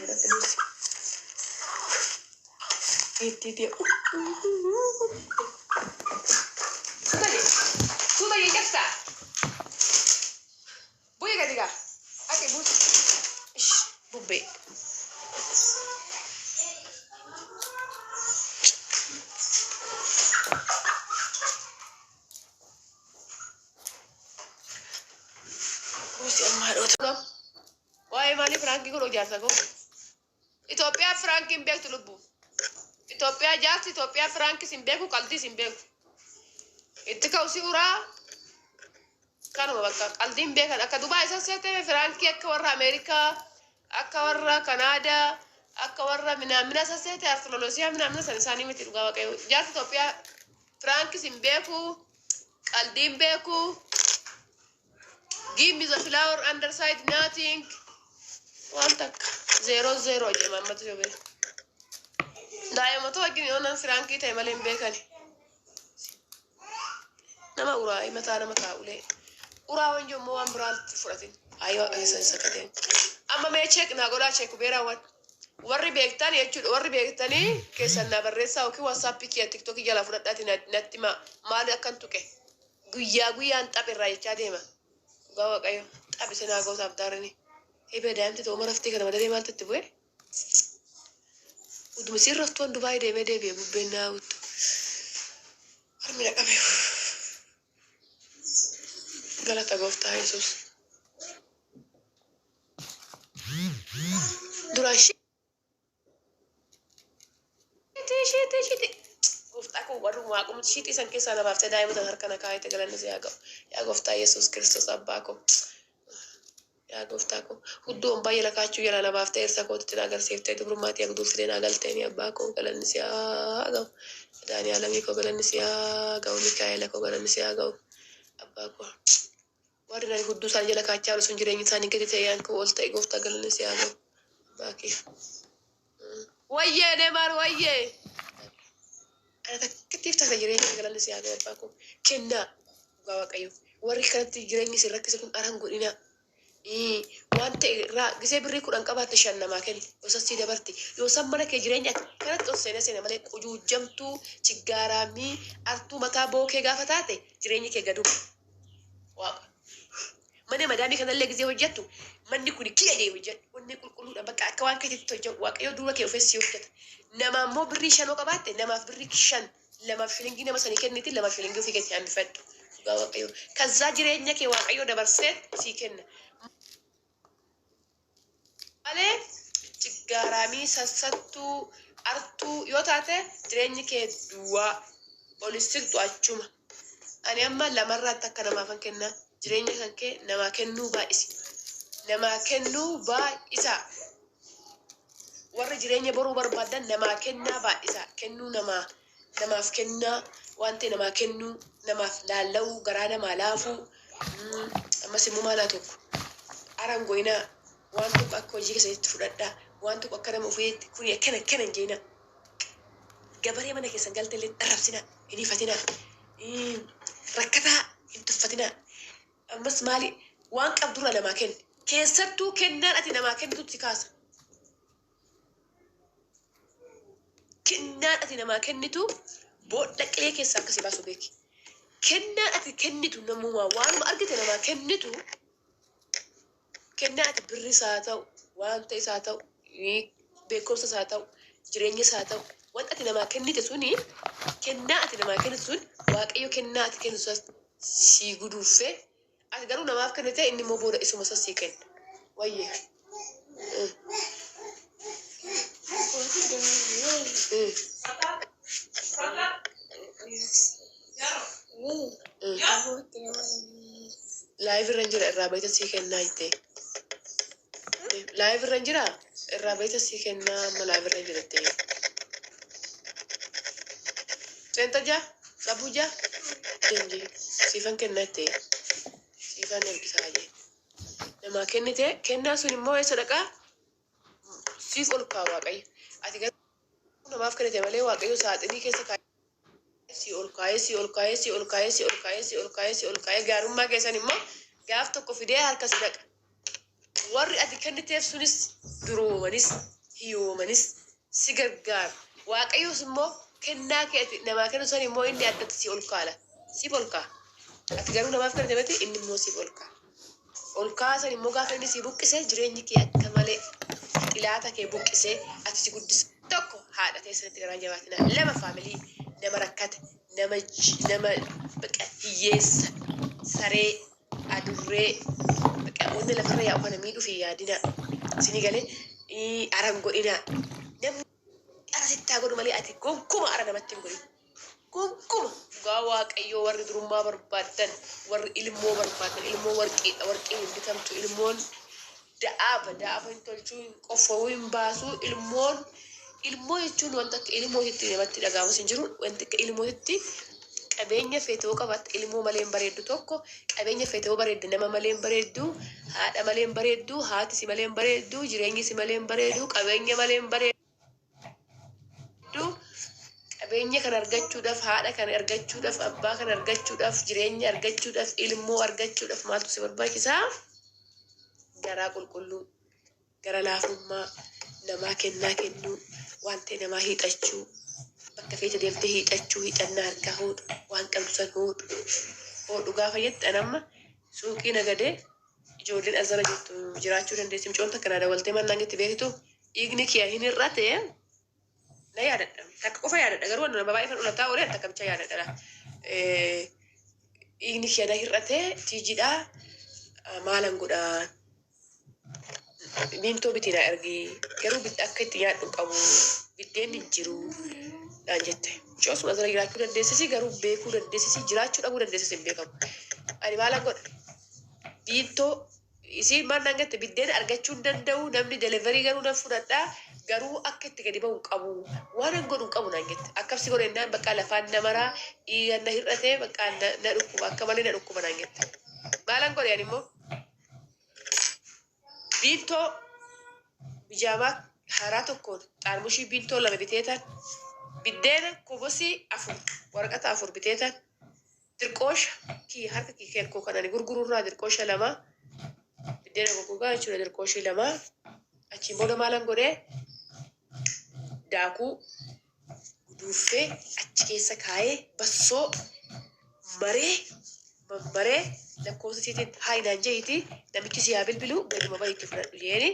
Irratti buusi. Itti Suuta jee. Suuta jee cabsaa. Bu'ii gadi gaa. Ati buusi. Ish bubbee. Buusi amma haadhoota. Waa'ee maalii firaankii godhuu jaarsa koo? Itoophiyaa firaankii hin beektu lubbu. Itoophiyaa jaarsi Itoophiyaa firaankis hin beeku, qaldiis hin beeku. Itti ka'u si uraa kanuma bakka qaldiin beekan akka Dubaay isa seete firaankii akka warra Ameerikaa, akka warra Kanaadaa, akka warra minaamina isa seete artololosiyaa minaamina san isaanii miti, dhugaa Waaqayyo. Jaarsi Itoophiyaa firaankis hin beeku, qaldiin beeku. Give me the flower underside nothing. Waan takka zero zero jedhama ammatu yoo beeku. Daa'imatu wajjin yoo nan firaankii ta'e malee hin beekani. Nama uraa mataa nama taa'ulee. Uraa wanjoo immoo waan biraatti fudhatin. Ayi, Waaqa keessan sakateen. Amma mee check naa godhaa, check beeraawwan. Warri beektan jechuudha, warri beektanii keessan naa barreessaa yookiin WhatsAppii kiyya TikTokii jalaa fudhadhaati natti himaa maali akkan tuqe. Guyyaa guyyaan xaph irraa jechaa deema. Dhugaa Waaqayyo xaph isin haa gootaaf daarini. Eebee daa'imti ta'uu maraftii kana madaree maaltu itti bu'e? Utuma isiin raftuun Dubaay deemee deebi'e, bubbeen naa uttu. Harmi na qabe. Galata Gooftaa Yesuus. Duraan shiitii shiitii shiitii. Gooftaa koo, warri waaqumti shiitii san keessaa na baaftee daa'ima tan harka na kaayete, galanni si haa ga'u. Yaa Gooftaa Yesuus Kiristoos abbaa koo. Yaa Gooftaa koo, hudduu on baay'ee lakaachuu jalaa na baaftee irsa kootitti na agarsiiftee dubrummaatii agduuftee na galteeni, abbaa koo, galanni si haa ga'u. Madaani'aalamii koo, galanni si haa ga'u. Mikaa'ela koo, galanni si haa ga'u. Abbaa koo. Warri nani hudduu isaanii jala kaachaa jiru sun jireenyi isaanii gadi ta'e yaan koo ol ta'e, Gooftaa, galanni si haa ga'u. Abbaa kee. Wayyee deemaan wayyee. Ana takkittiif taate jireenya, galanni si haa ga'u, abbaa koo. Kennaa dhugaa Waaqayyo. Warri kanatti jireenyi isin rakkise kun aran godhinaa. Waan ta'e irraa gisee birrii 10 qabaatte 5 namaa kenni. Yoo san sii dabarti. Yoo san mana kee jireenya ati kanatti ol seenee seena malee qujuujjamtuu, chiggaaraamii, artuu mataa bookee gaafa taate jireenyi kee gaduma. Waaqa. Mana madaamii kanallee gisee hojjettu manni kun kiyya jee hojjedhu. Onnee qulqulluudha, bakka akka waan keetitti hojjedhu. Waaqayyo duuba kee ufee sii hojjeta. Namaa immoo birrii 5 qabaatte namaaf birrii 5 lamaaf shilingii nama sanii kenniti, lamaaf shilingii ofii keetti hambifadhu. Dhugaa Waaqayyo. Kazzaa jireenya kee Waaqayyo dabarsee sii kenna. Malee ciggaaraamii, sassattuu, artuu yoo taate jireenyi kee duwwaa. Ol siqxu achuma. Ani amma lamarraatti akka namaafan kennaa. Jireenya kan kee namaa kennuu baay'isi. Namaa kennuu baay'isaa. Warri jireenya boruu barbaadan namaa kennaa baay'isaa. Kennuu namaa, namaaf kennaa, waan ta'e namaa kennuu, namaaf laalla'uu, garaa namaa laafuu. Ammas immoo maalaa tokko aran goyinaa, waan tokko akka hojii keessanitti fudhadhaa, waan tokko akka nama ofiitti kuni akkana akkana hin jeenaa. Gabaree mana keessan galte illee arrabsinaa, hin hifatinaa, rakkataa hin tuffatinaa. Ammas maali, waan qabdurraa namaa kenni. Keessattuu kennaan ati namaa kennitutu si kaasa. Kennaan ati namaa kennitu boolla qilee keessaa akka si baasu beeki. Kennaan ati kennitu namumaa waanuma argite namaa kennitu, kennaa ati birris haa ta'u, wanta isaa ta'u, beekumsa isaa ta'u, jireenya isaa ta'u, wanta ati namaa kennite suni, kennaa ati namaa kennitu sun, Waaqayyo kennaa ati kennitu san sii guduuffee, ati garuu namaaf kennite, inni immoo booda isuma san sii kenna. Wayyee. Live irra hin jira, irraa bayita sii kennaa jettee. Live irra hin jira, irraa bayita sii kennaa, amma live irra hin jira jettee. Seenta jaa qabuu jaa deemjee siifan kennaa jettee, siifan ergisaa jee. Namaa kennite, kennaa sun immoo eessa dhaqaa? Siif ol kaa Waaqayyo. Ati garuu namaaf kennite malee Waaqayyo saaxinii keessa kaa'ee sii ol kaa'ee, sii ol kaa'ee, sii ol kaa'ee, sii ol kaa'ee, sii ol kaa'ee, sii ol kaa'ee, gaarummaa keessan immoo gaaf tokko fidee harka si dhaqa. Warri ati kenniteef sunis duroomanis hiyyoomanis si gargaaru. Waaqayyos immoo kennaa kee ati namaa kennu san immoo inni addatti si ol kaala. Siif ol kaa'a. Ati garuu namaaf kennite miti, inni immoo siif ol kaa'a. Ol ka'aa san immoo gaafa inni si buqqise, jireenyi kee akka malee xilaata kee buqqisee ati si guddisa. Tokko, haadha teessanitti garaa jabaatinaa. Lama, family nama rakkate, nama baqa hiyyeessa, saree, adurree, baqa wanni lafarra yaa'u kana miidhuuf hin yaadinaa. Isinii galee aran godhinaa. Namni ara sittaa godhu malee ati gonkuma ara namatti hin godhin. Gonkuma. Dhugaa Waaqayyoo, warri durummaa barbaaddan, warri ilmoo barbaaddan, ilmoo warqiidha, warqiin hin bitamtu, ilmoon da'aaba, da'aaba hin tolchuu, hin qofforuu, hin baasuu, ilmoon. Ilmoo jechuun wanta akka ilmootitti namatti dhaga'amus hin jiru, wanti akka ilmootitti. Qabeenya feete yoo qabaatte, ilmoo malee hin bareeddu. Tokko, qabeenya feete yoo bareedde, nama malee hin bareeddu, haadha malee hin bareeddu, haati si malee hin bareeddu, jireenyi si malee hin bareedu, qabeenya malee hin bareeddu. Qabeenya kana argachuudhaaf, haadha kana argachuudhaaf, abbaa kana argachuudhaaf, jireenya argachuudhaaf, ilmoo argachuudhaaf maaltu si barbaachisaa? Garaa qulqulluu, gara laafummaa, namaa kennaa kennuu, waan ta'e namaa hiixachuu, bakka feete deemtee hiixachuu, hiixannaa harkaa hodhu, waan qabdu san hodhu. Hodhu gaafa jette, an amma suuqii nagadee ijoolleen azara jirtu jiraachuu dandeessi. Mucoon takka naa dawaltee mannaan itti beektu, dhiigni kiyya hin hir'ate. Na yaadadha. Takka qofa yaadadha, garuu nama baay'ee kan dhulataa oolee takka bicha yaadadha. Dhiigni kiyya na hir'ate, tiijiidha. Maalan godhaa? Biintoo bitii naa ergi, garuu akka itti nyaadhu hin qabu, biddeenni hin jiru naan jette. Mucoon sun asirra jiraachuu dandeessisi, garuu beekuu dandeessisi, jiraachuu dhabuu dandeessisi, hin beekamu. Ani maalan godha? Biintoo isii maal naan jette, biddeena argachuu hin danda'u, namni delivery garuu nan fudhadhaa, garuu akka itti gadi ba'u hin qabu, waan an godhu hin qabu naan jette. Akkasi godhe jennaan, bakka lafaan namaraa dhiiga na hir'ate, bakka na dhukkuba, akka malee na dhukkuba naan jette. Maalan godhe ani immoo? Biintoo bijaamaa haaraa tokkoon xaarmushii biintoo lama biteetan, biddeena kobosii afur, waraqata afur biteetan, dirqoosha kiyya harka kiyya koo kan ani gurgururraa dirqoosha lama, biddeena goggogaa jechuudha, dirqooshii lama. Achiin booda maalan godhee? Daakuu guduuffee achi keessa kaayee, bassoo maree mammaree, lakkoofsa isiitiin haa naan jehiiti, namichi si haa bilbilu, gaduma bahiitti fudhadhu jeeni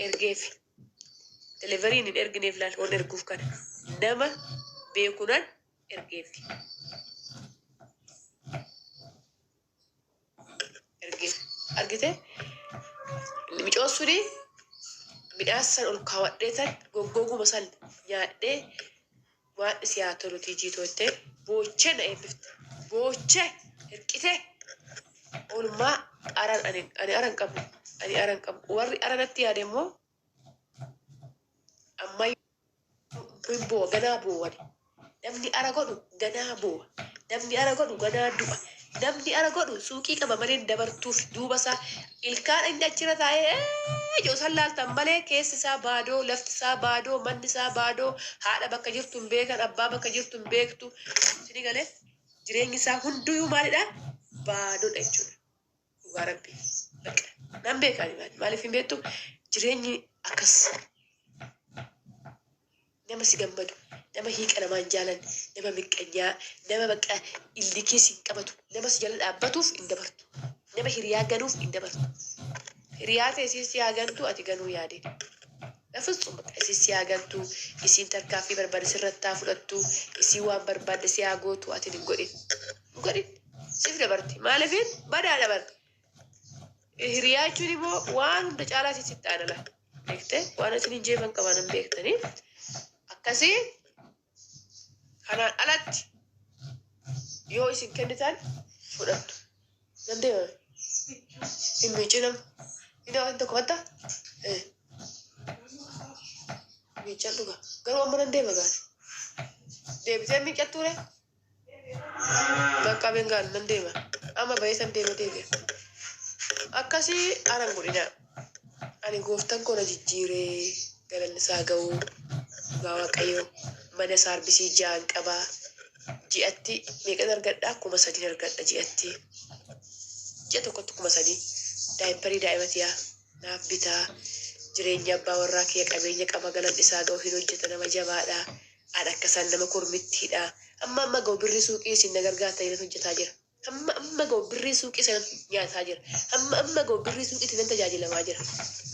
ergeef. Deliveryn hin ergineef, laal, waan erguuf kana nama beekunan ergeef. Ergeef argite, micoon suni midhaan san ol kaawwadhee tan goggoguma san nyaadhee, waan si haa tolu tiijii jettee boochee na eebbifte, boochee hirqite. Oolmaa aran ani aran qabu, ani aran qabu. Warri aranatti yaade immoo ammayyuu hin boo'a, ganaa boo'ani. Namni ara godhu ganaa boo'a, namni ara godhu ganaa du'a. Namni ara godhu suuqii qaba malee dabartuuf duuba isaa ilkaan inni achirra taa'ee ijoo san laaltan malee, keessi isaa baadoo, lafti isaa baadoo, manni isaa baadoo, haadha bakka jirtu hin beekan, abbaa bakka jirtu hin beektu. Isinii galee? Jireenyi isaa hunduyyuu maalidha? Baadoodha jechuudha. Dhugaa Rabbii. Bakka nan beeka ani. Maaliif hin beektu? Jireenyi akkas nama si gammadu, nama hiiqa namaan jaalan, nama miqqanyaa, nama bakka illikii si hin qabatu, nama si jala dhaabbatuuf hin dabartu, nama hiriyaa ganuuf hin dabartu. Hiriyaa ta'e isiin si haa gantu, ati ganuu yaadin. በፍጹም በቃ isiin si haa gantu, isiin tarkaanfii barbaade sirratti haa fudhattu, isiin waan barbaadde si haa gootu, ati hin godhin, hin godhin. Siif dabarti. Maaliifin badaa dabarti. Hiriyaa jechuun immoo waan hunda caalaa sitti aanala. Beektee waan isin hin jeefan qaban hin beektanii. Akkasii kanaan alatti yoo isin kennitan fudhattu. Nan deema. Hin miicinam. Inni waan tokko matta? Miican dhuga. Garuu amma nan deema gaari. Deebitee miiccattuure? Bakka bengaan nan deema. Amma bahee san deema deebi'a. Akkasii aran godhina. Ani gooftaan koo na jijjiiree, galanni isaa ga'uu. Dhugaa Waaqayyoo, mana saarbisii ja'an qabaa. Ji'atti meeqan argadhaa? 3,000 argadha ji'atti. Ji'a tokkotti 3,000. Diaperii daa'ima tiyaa. Naaf bitaa jireenya abbaa warraa kiyya qabeenya qaba galanni isaa ga'u hin hojjeta nama jabaadha. An akka isaan nama kormittiidha. Amma amma ga'u birrii suuqii isin na gargaartanii nan hojjetaa jira. Hamma amma ga'u birrii suuqii sana nyaataa jira. Hamma amma ga'u birrii suuqiitti nan tajaajilamaa jira.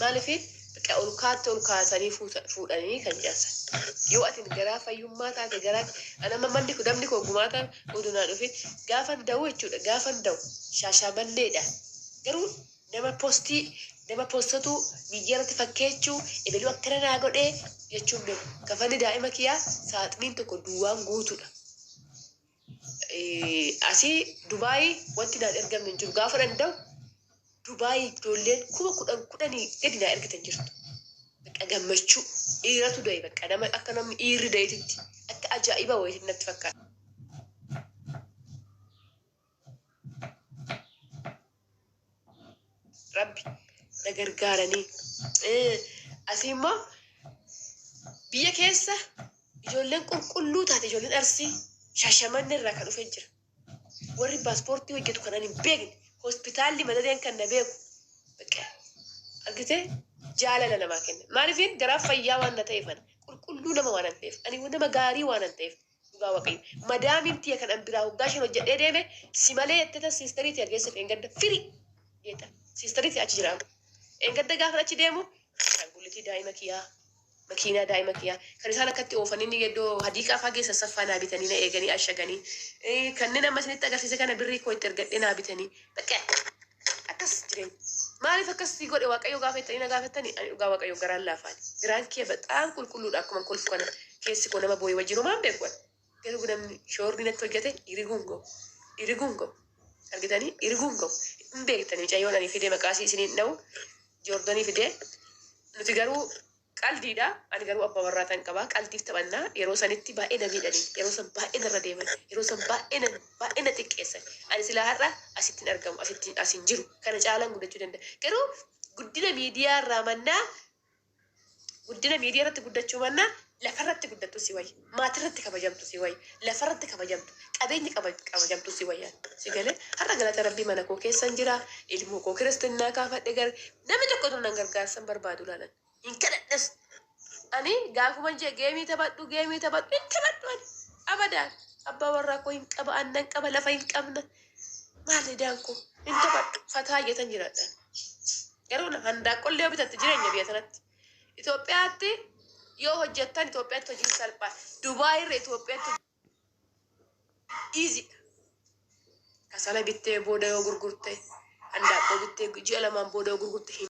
Maaliif bakka ol kaatti ol kaasanii fuudhanii kan jaarsan. Yoo atin garaa fayyummaa taate garaa an amma manni namni koo gumaata utuu naa dhufe gaafan da'u jechuudha gaafan da'u shaashamanneedha. Garuu nama postii nama postatu miidiyaa irratti fakkeechuu ebeluu akkana naa godhee jechuun beeku. Kafanni daa'ima kiyyaa saaxiniin tokko duwwaan guutuudha. Asii Dubaayii wanti naan ergamne hin jiru. Gaafa danda'u Dubaayii ijoolleen 10,000 10 gadi naa ergitan jirtu. Bakka gammachuu dhiiratu da'e bakka nama akka namni dhiirri da'eetitti akka ajaa'iba wayiitti natti fakkaata. Rabbi na gargaaranii. Asii immoo biyya keessa ijoolleen qulqulluu taate ijoolleen Arsii Shaashamanne irraa kan dhufe jira. Warri paaspoortii hojjetu kan ani hin beekne hospitaalli madadeen kan na beeku bakka argitee jaalala namaa kenna. Maaliifin garaa fayyaa waan na ta'eef ana qulqulluu nama waan an ta'eef ani nama gaarii waan an ta'eef dhugaa waaqayyo. Madaamiin tiyya kan an biraa hoggaa shan hojjedhee deeme si malee jettee tan siistarii tiyya geesse dheengadda firi jeetta siistarii tiyya achi jira amma. Dheengadda gaafa achi deemu ashaangullitii daa'ima kiyyaa makiinaa daa'ima kiyyaa kan isaan akkatti oofanii inni iddoo hadiiqaa faa geessan saffaa naa bitanii na eeganii ashaganii kanneen amma isinitti agarsiise kana birrii koo itti ergadhee naa bitanii bakka akkas jireenya. Maaliif akkas si godhe Waaqayyo gaafa jettanii na gaafattani ani dhugaa Waaqayyo garaan laafaani. Garaan kiyya baxaam qulqulluudha akkuma kolfu kana keessi koo nama boo'e wajjin homaa hin beeku ani. Garuu namni shoorni natti hojjete iriguun ga'u. Iriguun ga'u. Argitanii iriguun ga'u. Hin beektani mucayyoon ani fide maqaa isii isiniin dha'u Joordanii fidee nuti garuu Qaldiidha. Ani garuu abba warraa tan qaba. Qaldiif taphanna. Yeroo sanitti baay'ee na miidhani. Yeroo san baay'ee narra deeman. Yeroo san baay'ee na baay'ee na xiqqeessan. Ani silaa har'a asitti hin argamu. Asitti as hin jiru. Kana caalaan guddachuu danda'a. Garuu guddina miidiyaa irraa mannaa guddina miidiyaa irratti guddachuu mannaa lafarratti guddattu si wayya. Maatirratti kabajamtu si wayya. Lafarratti kabajamtu. Qabeenya kabajamtu si wayya. Si galee har'a galata rabbii mana koo keessan jira. Ilmoo koo kiristinnaa kaafadhe gar namni tokko utuu nan gargaarsa hin barbaadu laalan. Hin kadhadhas. Ani gaafuman jee geemii taphadhu geemii taphadhu hin taphadhu ani. Abadaan abbaa warraa koo hin qaba annan qaba lafa hin qabna. Maal idaan koo hin taphadhu fataa jetan jiraadha. Garuu handaaqqollee yoo bitatte jireenya biyya sanatti. Itoophiyaatti yoo hojjettan Itoophiyaatti hojiin salphaa. Dubaay irra Itoophiyaatti easy dha. Kasala bittee booda yoo gurgurte handaaqqoo bittee ji'a lamaan booda yoo gurgurte hin.